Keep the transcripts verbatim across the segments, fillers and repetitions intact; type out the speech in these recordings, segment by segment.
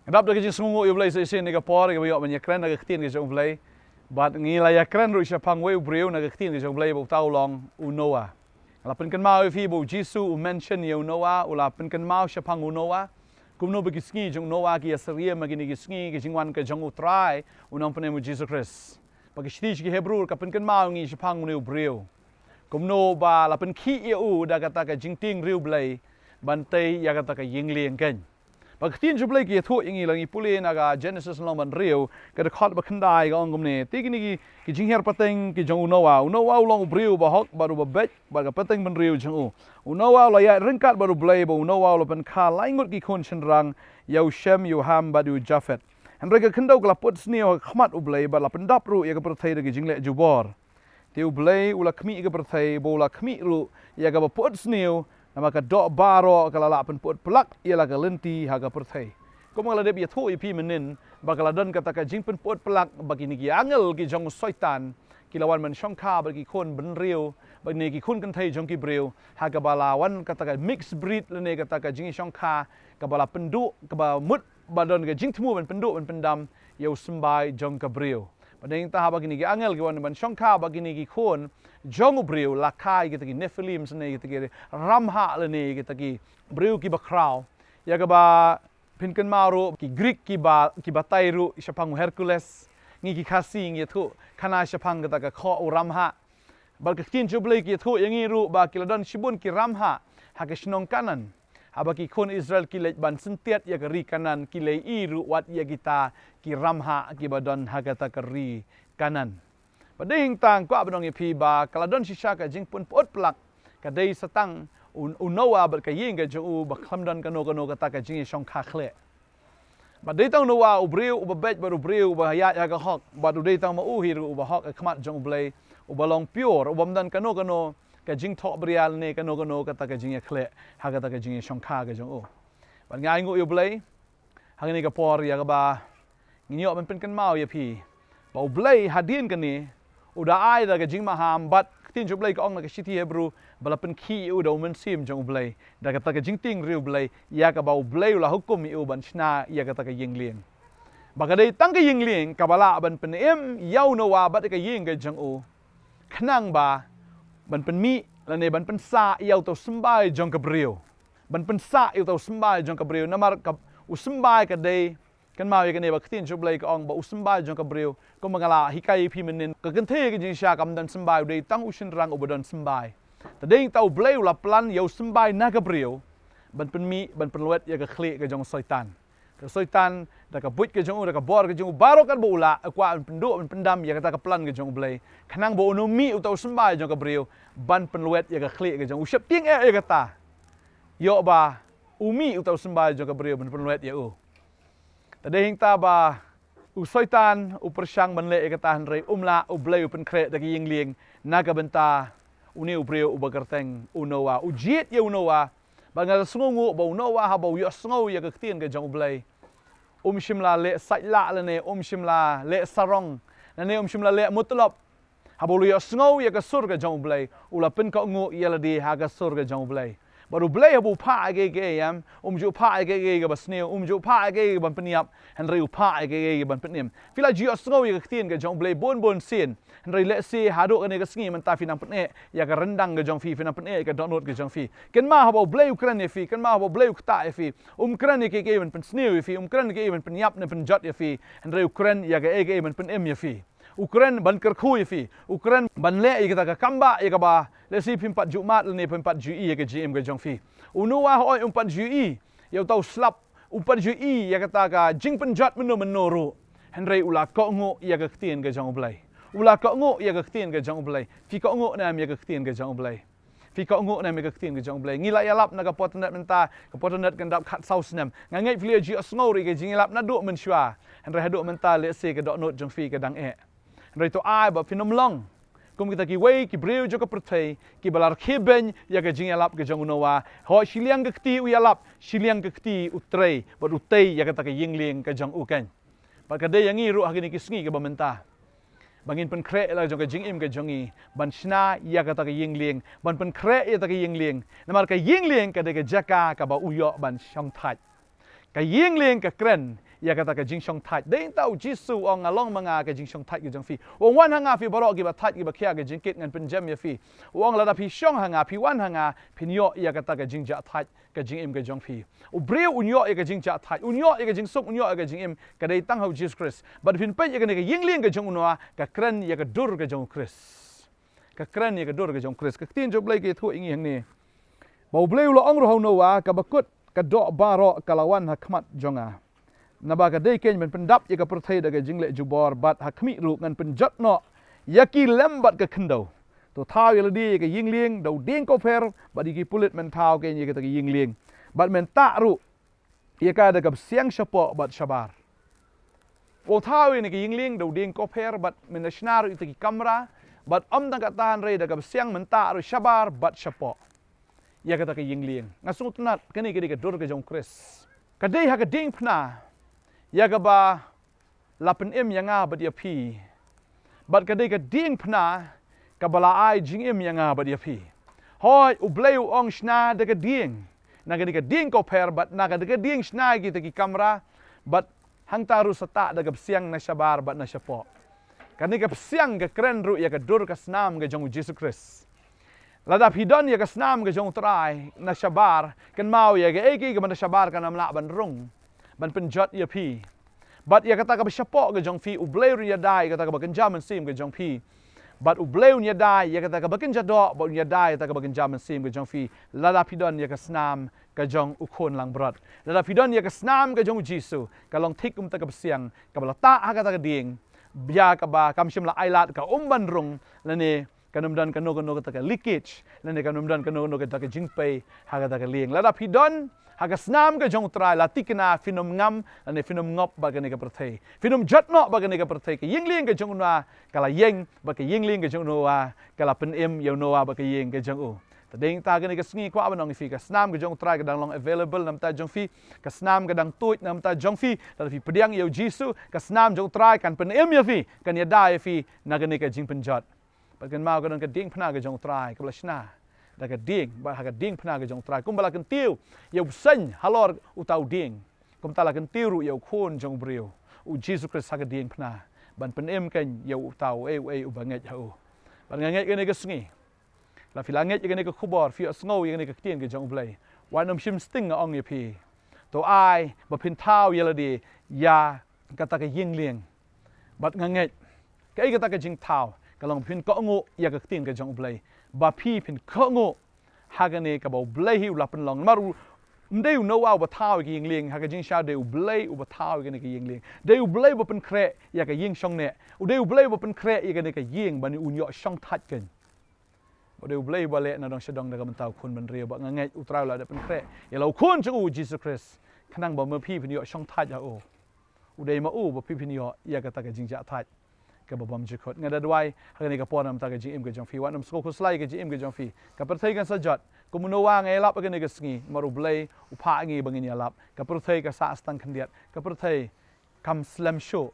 Nga dap da ka jingsngewnguh ïa U Blei sa shisien ïa ka por ïa kaba ïoh ban ïakren na ka ktien ka jong U Blei. Bad ngi la ïakren ruh shaphang uwei u briew na ka ktien ka jong U Blei ba uta u long u Noah. Nga la pynkynmaw ïa phi ba U Jisu u mention ïa u Noah, u la pynkynmaw shaphang u Noah. Kumno ba ki sngi jong u Noah ki ïasyriem ha kine ki sngi ki jingwan ka jong U Trai, U Nongpynim U Jisu Khrist. Ba ki shithi sha ki Hebru ka pynkynmaw ngi shaphang une u briew. Kumno ba la pynkhih ïa u da kata ka jingtieng riewblei ban tei ïa kata ka ïinglieng keiñ. Ba ka ktien jong U Blei ki ïathuh ïa ngi, la ngi pule na ka Genesis lynnong ba hynriew, ka dkhot ba khyndai ka ong kumne: Te kine ki, ki jinghiar pateng ki jong u Noah. U Noah u long u briew uba hok bad uba beit bad ka pateng bynriew jong u. U Noah u la ïaid ryngkat bad U Blei, bad u Noah u la pynkha lai ngut ki khun shynrang, ïa u Shem, ïa u Ham bad ïa u Japhet. Hynrei ka khyndew ka la pyut sniew ha khmat U Blei bad la pyndap ruh ïa ka pyrthei da ki jingleh jubor. Te U Blei u la khmih ïa ka pyrthei, bad u la khmih ruh ïa kaba pyut sniew, namar ka doh baroh ka la lah pynpyut pylak ïa la ka lynti ha ka pyrthei. Kumba nga la dep ïathuh ïa phi mynnin, ba ka la don kata ka jingpynpyut pylak ba kine ki angel ki jong u Soitan ki la wan ban shongkha bad ki khun bynriew, bad kine ki khun kynthei jong ki briew, ha kaba la wan kata ka mixed breed lane kata ka jingïashongkha kaba la pynduh, kaba mut ba don ka jingthmu ban pynduh ban pyndam ïa u symbai jong ka briew. Bad dei tang haba kine ki angel ki wan ban shongkha bad kine ki khun jong u briew, la kha ïa kita ki Nephilim lane kita ki ramhah lane kita ki briew kiba khraw. Ïa kaba phin kynmaw ruh ki Greek kiba, ki batai ruh shaphang u Hercules. Ngi ki Khasi ngi ïathuh khana shaphang kata ka khoh u ramhah. Bad ka ktien jong U Blei ka ïathuh ïa ngi ruh ba ki la don shibun ki ramhah ha ka shnong Kanaan. Haba ki khun Israel ki leit ban syntiat ïa ka ri Kanaan, ki la ïohi ruh wat ïa kita ki ramhah kiba don ha kata ka ri Kanaan. Bad dei tang kwah ban ong ïa phi ba ka la don shisha ka jingpynpyut pylak, ka dei sa tang u, u Noah bad ka ïing ka jong u, ba khlem don kano kano kata ka jingïashongkha khleh. Bad dei tang u Noah u briew uba beit bad u briew uba ïaid ha ka hok, bad u dei tang ma u hi ruh uba hok ha khmat jong U Blei, uba long pure, uba ym don kano kano ka jingthoh bria lane kano kano kata ka jingïakhleh ha kata ka jingïashongkha ka jong u. Bad nga ainguh ïa U Blei ha kane ka por ïa kaba ngin ïoh ban pynkynmaw ïa phi ba U Blei hadien kane u da ai da ka jingmaham, bad ka ktien jong U Blei ka ong na ka shithi Hebru ba la pynkhih ïa u da U Mynsiem jong U Blei, da kata ka jingtieng riewblei, ïa kaba U Blei u la hukum ïa u ban shna ïa kata ka ïinglieng. Ba ka dei tang ka ïinglieng kaba lah ban pynim ïa u Noah bad ka ïing ka jong u, khnang ba ban pynmih lane ban pynsah ïa uta u symbai jong ka briew. Ban pynsah ïa uta u symbai jong ka briew, namar ka, u symbai ka dei, kynmaw ïa kane ba ka ktien jong U Blei ka ong ba u symbai jong ka briew, kumba nga la hikai ïa phi mynnin, ka kynthei ka jingshisha kam don symbai, u dei tang u shynrang uba don symbai. Te dei tang U Blei u la plan ïa u symbai na ka briew ban pynmih, ban pynlwet ïa ka khlieh ka jong u Soitan. Ka Soitan da ka buit ka jong u, da ka bor ka jong u, baroh katba u lah, u kwah ban pynduh ban pyndam ïa kata ka plan ka jong U Blei, khnang ba un ym mih uta u symbai jong ka briew ban pynlwet ïa ka khlieh ka jong u. U sheptieng eh ïa kata, ïoh ba u mih uta u symbai jong ka briew ban pynlwet ïa u. Te dei hangta ba u Soitan u pyrshang ban leh ïa kata, hynrei um lah, U Blei u pynkhreh da ka ïinglieng na ka bynta une u briew uba kyrteng u Noah. U jied ïa u Noah. Bad nga la sngewnguh ba u Noah haba u ïohsngew ïa ka ktien ka jong U Blei, um shym la leh sait lah lane um shym la leh sarong, lane um shym la leh mutlop. Haba u la ïohsngew ïa ka sur ka jong U Blei, u la pynkohnguh ïa lade ha ka sur ka jong U Blei. Bad U Blei haba u phah ïa kaei kaei, em, um ju phah ïa kaei kaei kaba sniew, um ju phah ïa kaei kaei ban pynïap, hynrei u phah ïa kaei kaei ban pynim. Phi la ju ïohsngew ïa ka ktien ka jong U Blei bun bun sien, hynrei lehse haduh kane ka sngi mynta phi nang pyneh ïa ka ryndang ka jong phi, phi nang pyneh ïa ka dohnud ka jong phi. Kynmaw haba U Blei u kren ïa phi, kynmaw haba U Blei u ktah ïa phi, um kren ïa kaei kaei ban pynsniew ïa phi, um kren ïa kaei ban pynïap ne pynjot ïa phi, hynrei u kren ïa kaei kaei ban pynim ïa phi. U kren ban kyrkhu ïa phi, u kren ban leh ïa kata ka kambah ïa kaba lehse phim pat ju mad lane phim pat ju ïohi ïa ka jingim ka jong phi. U Noah hooid um pat ju ïohi ïa uta u slap, um pat ju ïohi ïa kata ka jingpynjot mynno mynno ruh, hynrei u la kohnguh ïa ka ktien ka jong U Blei. U la kohnguh ïa ka ktien ka jong U Blei. Phi kohnguh ne em ïa ka ktien ka jong U Blei? Phi kohnguh ne em ïa ka ktien ka jong U Blei? Ngi la ïalap na ka por internet mynta, ka por internet kan dap khatsaw snem. Nga ngeit phi la ju ïohsngew ruh ïa ka jingïalap naduh mynshuwa, hynrei haduh mynta lehse ka dohnud jong phi ka dang eh. Hynrei to ai ba phin ym long kum kita kiwei ki briew jong ka pyrthei kiba la rkhie beiñ ïa ka jingïalap ka jong u Noah. Hooid, shiliang ka kti u ïalap, shiliang ka kti u trei bad u tei ïa kata ka ïinglieng ka jong u keiñ. Bad ka dei ïa ngi ruh ha kine ki sngi kiba mynta ba ngin pynkhreh ïa la jong ka jingim ka jong ngi ban shna ïa kata ka ïinglieng, ban pynkhreh ïa kata ka ïinglieng. Namar ka ïinglieng ka dei ka jaka kaba u ïoh ban shongthait. Ka ïinglieng ka kren ïa kata ka jingshongthait. Dei tang u Jisu u ong, nga long ma nga ka jingshongthait ka jong phi. U ong, wan ha nga phi baroh kiba thait kiba khia ka jingkit, ngan pynjem ïa phi. U ong, lada phi shong ha nga, phi wan ha nga, phin ïoh ïa kata ka jingjahthait ka jingim ka jong phi. U briew un ïoh ïa ka jingjahthait, un ïoh ïa ka jingsuk, un ïoh ïa ka jingim, ka dei tang ha u Jisu Khrist. Bad phin peit ïa kane ka ïingling ka jong u Noah, ka kren ïa ka dur ka jong u Khrist. Ka kren ïa ka dur ka jong u Khrist. Ka ktien jong u Blei ka ïathuh ïa ngi hangne, ba u Blei u la ong ruh ha u Noah, kaba kut ka doh baroh ka la wan ha khmat jong nga. Naba ka dei keiñ ban pyndap ïa ka pyrthei da ka jingleh jubor, bad ha khmih ruh ngan pynjot noh ïa ki lem bad ka khyndew. To thaw ïa lade ïa ka ïingling da u dieng kawpher, bad ïa ki pulit men thaw keiñ ïa kata ka ïingling. Bad men tah ruh ïa ka da ka bsiang shapoh bad shabar. U thaw ïa kane ka ïingling da u dieng kawpher, bad men da shna ruh ïa kita ki kamra, bad ym tang katta hynrei da ka bsiang men tah ruh shabar bad shapoh ïa kata ka ïingling. Nga sngewtynnad, kane ka dei ka dur ka jong u Khrist. Ka dei ha ka diengphna ïa kaba la pynim ïa nga bad ïa phi. Bad ka dei ka diengphna kaba la ai jingim ïa nga bad ïa phi. Hooid, u Blei u ong shna da ka dieng, na kane ka dieng kawpher, bad na kane ka dieng shna ïa kita ki kamra, bad hangta ruh sa tah da ka bsiang na shabar bad na shapoh. Kane ka bsiang ka kren ruh ïa ka dur ka snam ka jong u Jisu Khrist. Lada phi don ïa ka snam ka jong u Trai na shabar, kynmaw ïa kaei kaei kaba na shabar kan ym lah ban rung, ban pynjot ïa phi. Bad ïa kata kaba shapoh ka jong phi, u Blei un ïada ïa kata kaba kynja mynsiem ka jong phi. Bad u Blei un ïada ïa kata kaba kynja doh, bad un ïada ïa kata kaba kynja mynsiem ka jong phi. Lada phi don ïa ka snam ka jong u Khun langbrot, lada phi don ïa ka snam ka jong u Jisu, ka long thik kum kata ka bsiang kaba la tah ha kata ka dieng, ïa kaba kam shym la ailad ka um ban rung, lane kan ym don kano kano kata ka leakage, lane kan ym don kano kano kata ka jingpei ha kata ka lieng. Lada phi don ha ka snam ka jong u Trai, la thikna phin ym ngam, lane phin ym ngop bad kane ka pyrthei. Phin ym jot noh bad kane ka pyrthei. Ka ïingling ka jong u Noah ka la ïeng, bad ka ïingling ka jong u Noah ka la pynim ïa u Noah bad ka ïing ka jong u. Te dei tang kane ka sngi kwah ban ong ïa phi, ka snam ka jong u Trai ka dang long available na bynta jong phi. Ka snam ka dang tuid na bynta jong phi. Lada phi pdiang ïa u Jisu, ka snam jong u Trai kan pynim ïa phi, kan ïada ïa phi na kane ka jingpynjot. Bad kynmaw, ka don ka diengphna ka jong u Trai kaba la shna da ka dieng, bad ha ka diengphna ka jong u Trai, kumba la kyntiew ïa u bseiñ halor uta u dieng, kumta la kyntiew ruh ïa u Khun jong u briew, u Jisu Khrist, ha ka diengphna, ban pynim keiñ ïa uta uei uei uba ngeit ha u. Bad nga ngeit kane ka sngi, lada phi la ngeit ïa kane ka khubor, phi ïohsngew ïa kane ka ktien ka jong u Blei, wat nym shim sting, nga ong ïa phi. To ai ba phin thaw ïa lade ïa kata ka ïingling. Bad nga ngeit, kaei kata ka jingthaw? Ka long ba phin kohnguh ïa ka ktien ka jong u Blei, ba phi phin kohnguh ha kane kaba u Blei hi u la pynlong. Namar u, ym dei u Noah uba thaw ïa ka ïingling, ha ka jingshisha u dei u Blei uba thaw ïa kane ka ïingling. Dei u Blei uba pynkhreh ïa ka ïing shongneh. U dei u Blei uba pynkhreh ïa kane ka ïing ban un ïoh shongthait keiñ. Ba dei u Blei uba leh na dong sha dong da ka bynta u khun bynriew, bad nga ngeit u Trai u la dep pynkhreh ïa la u Khun jong u, u Jisu Khrist, khnang ba ma phi phin ïoh shongthait ha u. U dei ma u ba phi phin ïoh ïa kata ka jingjahthait kaba bymjukut. Nga da duwai ha kane ka por na bynta ka jingim ka jong phi, wat nym sngewkhuslai ka jingim ka jong phi. Ka pyrthei kan sa jot kum u Noah, nga ïalap ha kane ka sngi, namar u Blei u phah ïa ngi ba ngin ïalap. Ka pyrthei ka sah tang khyndiat, ka pyrthei kam slem shuh.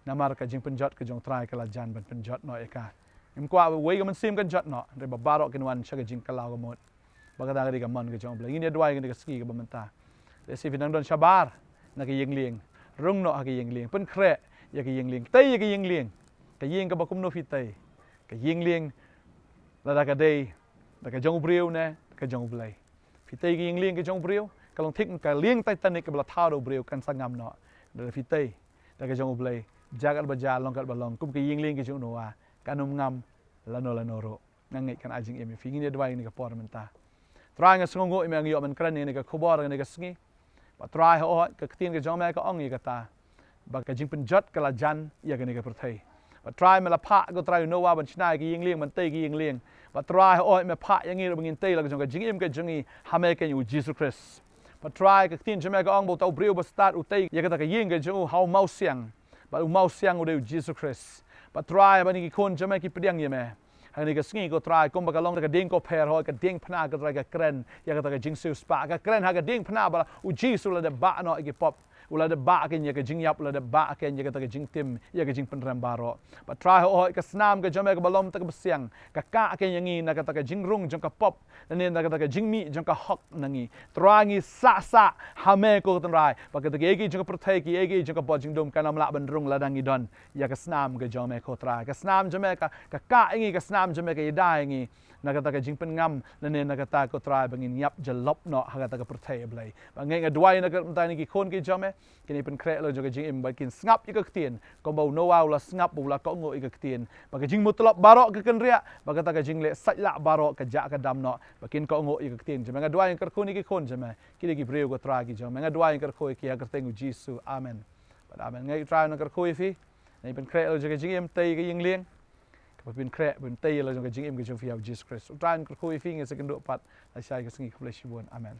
Namar ka jingpynjot ka jong u Trai ka la jan ban pynjot noh ïa ka. Ngim kwah ba uwei ka mynsiem kan jot noh, hynrei ba baroh kin wan sha ka jingkylla ka mut. Ba kata ka dei ka mon ka jong u Blei. Ngin ïa duwai kane ka sngi kaba mynta. Lehse phi dang don shabar na ka ïingling, rung noh ha ka ïingling, pynkhreh ïa ka ïingling, tei ïa ka ïingling. Ka ïing kaba kumno phi tei? Ka ïingling, lada ka dei da ka jong u briew ne ka jong u Blei? Phi tei ka ïingling ka jong u briew, ka long thik kum ka lieng Titanic kaba la thaw da u briew, kan sa ngam noh. Lada phi tei da ka jong u Blei, jia katba jia, long katba long, kum ka ïingling ka jong u Noah, kan ym ngam lano lano ruh. Nga ngeit kan ai jingim ïa phi. Ngin ïa duwai kane ka por mynta. Trai, nga sngewnguh ïa me, nga ïoh ban kren ïa kane ka khubor ha kane ka sngi. Bad Trai, hooid, ka ktien ka jong me ka ong ïa kata, ba ka jingpynjot ka la jan ïa kane ka pyrthei. Bad Trai, me la phah, ko Trai, u Noah ban shna ïa ka ïingling, ban tei ka ïingling. Bad Trai, hooid, me phah ïa ngi ruh ba ngin tei la ka jong ka jingim ka jong ngi ha me keiñ, u Jisu Khrist. Bad Trai, ka ktien jong me ka ong ba uta u briew ba stad u tei ïa kata ka ïing ka jong u ha u mawsiang. Bad u mawsiang u dei u Jisu Khrist. Bad Trai, ba ngi ki khun jong me ki pdiang ïa me ha kane ka sngi, ko Trai, kumba ka long ka dieng, ko pher, hooid, ka diengphna, ko Trai, ka kren ïa kata ka jingsiewspah, ka kren ha ka diengphna ba u Jisu u la dep bah noh ïa ki pop U la dep bah kein ïa ka jingïap, u la dep bah kein ïa kata ka jingtim, ïa ka jingpynrem baroh. Bad Trai, hooid, ka snam ka jong me kaba long tang ka basiang ka kah kein ïa ngi na kata ka jingrung jong ka pop, lane na kata ka jingmih jong ka hok na ngi. Trai, ngi sah sah ha me ko Trai, ba kata kiei kiei jong ka pyrthei, kiei kiei jong ka bor jingdum kan ym lah ban rung lada ngi don ïa ka snam ka jong me ko Trai. Ka snam jong me ka, ka kah ïa ngi, ka snam jong me ka ïada ïa ngi na kata ka jingpynngam, lane na kata ko Trai ba ngin ïap jyllop noh ha kata ka pyrthei, Blei. Ba ngi, nga duwai na ka bynta kine ki khun ki jong me, kin ïa pynkhreh la jong ka jingim, ba kin sngap ïa ka ktien kumba u Noah u la sngap, u la kohnguh ïa ka ktien, ba ka jingmutlop baroh ka kynriah, ba kata ka jingleh sait lah baroh ka jah ka dam noh, ba kin kohnguh ïa ka ktien jong me. Nga duwai, nga kyrkhu ïa ki khun jong me, ki dei ki briew ko Trai ki jong me. Nga duwai, nga kyrkhu ïa ki ha ka kyrteng u Jisu. Amen. Bad amen. Nga, Trai, nga kyrkhu ïa phi, ngi pynkhreh la jong ka jingim, tei ïa ka ïing lieng, kaba pynkhreh pyntei la jong ka jingim ka jong phi ha u Jisu Khrist. U Trai un kyrkhu ïa phi, ngi sa ïakynduh pat lashai ka sngi. Khublei shibun. Amen.